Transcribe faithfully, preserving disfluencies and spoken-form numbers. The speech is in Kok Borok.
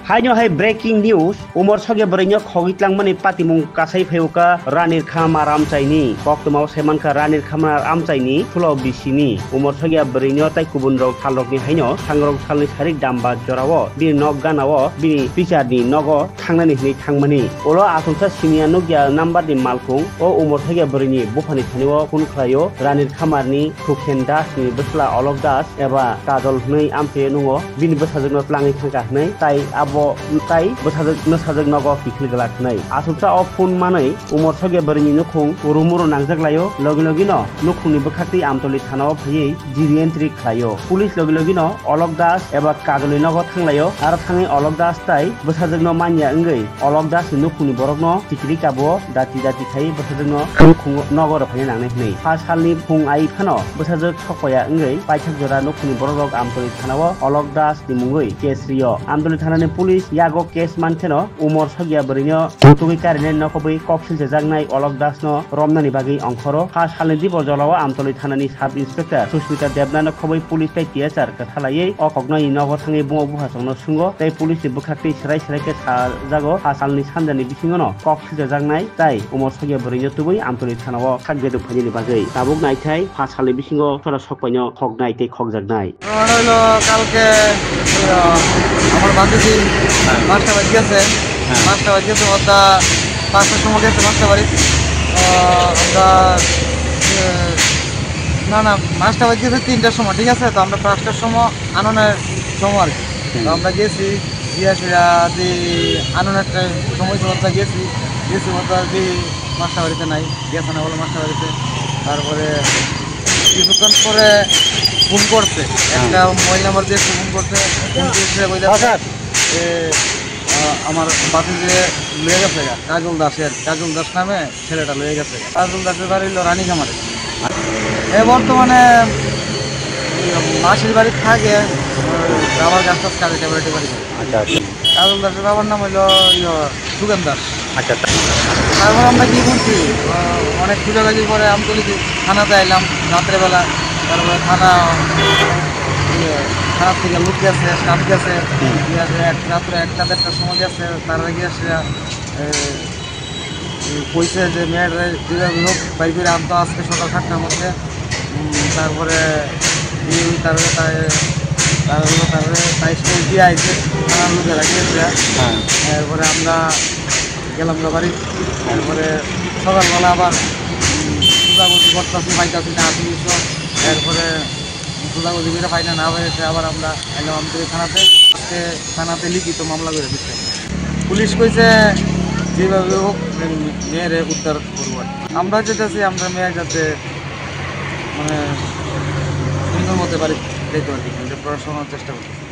Haino hai breaking news, Umor Sogya bwrwino khogwi tlangmani patimung kasai phaiwkha Ranir Khamar amchaini. Koktwmao saimankha Ranir Khamar amchaini phulo bisini. Umor Sogya bwrwino tai kubunrok salrokni haino sangrok salni sarik damba jorao bini nok ganao bini bicharni nogo thangnani hinwi thangmani. Ulo achomsa siniya nukya number ni malkhung o Umor Sogya bwrwini buphani thani o phone khlaio Ranir Khamar ni Thukhen Das ni bwsla Olok Das eba Kajol hwnwi amchaio nungo bini bwsajwkno tlangwi thangkha hwnwi, tai abo tai bwsajwk nwsajwk nogo kiphil glak hwnwi. Achomsa o phone manwi Umor Sogya bwrwini nukhung urumuro nangjak laio, logi logino nukhungni bwkhaktwi Amtoli thanao phaiwi G D entry khlaio. Police logi logino Olok Das eba Kajolni nogo thanglaio, aro thangwi Olok Das tai bwsajwkno manya wngwi Olok Dasni nukhungni borokno tikiri kabo dati dati khai bwsajwkno nukhungo nogo rwphaina nangnai hwnwi. Pha salni phung ai phano bwsajwk sokpaya wngwi paithak jora nukhungni borokrok Amtoli thanao Olok Das ni mungwi case rio. Amtoli thanani police yago case mankheno Umor Sogya bwrwino tugwi karinai nokobwi kok silchajaknai Olok Das no romnani bagwi ongkhoro. Pha salni dibor jolao Amtoli thanani sub inspector Susmita Debna no khobwi police tai T S R kwthalaiwi o koknani nogo thangwi bumo buphasongno sungo tei police ni bwkhaktwi swrai swrai khe sajago. Pha salni sanjani bisingono kok silchajaknai tai Umor Sogya bwrwino tubui Amtoli thanao khak beduk phainani bagwi. Tabuk naithai pha salni bisingo sora sokpaino khoknai tei khokjaknai. ঘটনা হলো কালকে, আহ, আমার ভাতিজি হ্যাঁ। পাঁচটা বাজে গেছে। হ্যাঁ। পাঁচটা বাজে গেছে, ওটা পাঁচটার সময় গেছে পাঁচটা বাড়ি। আহ, আমরা, আহ, না, না, পাঁচটা বাজে গেছে তিনটার সময়, ঠিক আছে? তো আমরা পাঁচটার সময় আননের সময় আর কি। তো হুম। আমরা গেছি, গিয়া সেটা যে আননের একটা সময় তো আমরা গেছি, গেছি বলতে আর কি পাঁচটা বাড়িতে নাই, গেছে না বলে পাঁচটা বাড়িতে। তারপরে কিছুক্ষণ পরে ফোন করছে, হ্যাঁ। একটা মোবাইল নাম্বার দিয়ে ফোন করছে, ফোন দিয়ে কইতাছে হ্যাঁ, স্যার। যে, আহ, আমার বাতিজে লয়ে গেছে গা, কাজল দাসের, কাজল দাস নামে ছেলেটা লয়ে গেছে গা। কাজল দাসের বাড়ি হলো রানী খামারে। এ বর্তমানে মাসির বাড়ি থাকে, ওই রাবার গাছ টাছ কাটে, টেবারি টেবারি করে। আচ্ছা, আচ্ছা। কাজল দাসের বাবার নাম হলো ইয়ে, সুগেন দাস। আচ্ছা, আচ্ছা। তারপর আমরা কি করছি? আহ, অনেক খোঁজাখুঁজি করে আমতলি থানাতে আইলাম রাত্রেবেলা। তারপরে থানা, ইয়ে, থানা থেকে লোক গেছে, স্টাফ গেছে। হুম। ঠিক আছে, এক, রাত্রে একটা দেড়টার সময় গেছে, তারা গিয়ে সে, এ, কইছে যে মেয়েটারে যেভাবে হোক বাইর করে আনতো আজকে সকাল সাতটার মধ্যে। উম, তারপরে এই তারপরে তাই, তারপরে তারপরে তাই স্কুল দিয়ে আইছে, থানার লোকেরা গিয়েছে। হ্যাঁ। এরপরে আমরা গেলাম গা বাড়ি। এরপরে সকালবেলা আবার, উম, খোঁজাখুঁজি করতেছি, পাইতেছি না, পুলিশও। এরপরে খোঁজাখুঁজি করে পাই না, না পাইছে আবার আমরা এলাম আমতলি থানাতে। আজকে থানাতে লিখিত মামলা করে দিচ্ছে। পুলিশ কইছে যেভাবে হোক মেয়েরে উদ্ধার করবো। আমরা যেতেছি আমরা মেয়ে যাতে মানে সুন্দর মতো বাড়ি যেতে পারি, এটা প্রশাসনের চেষ্টা করতেছি।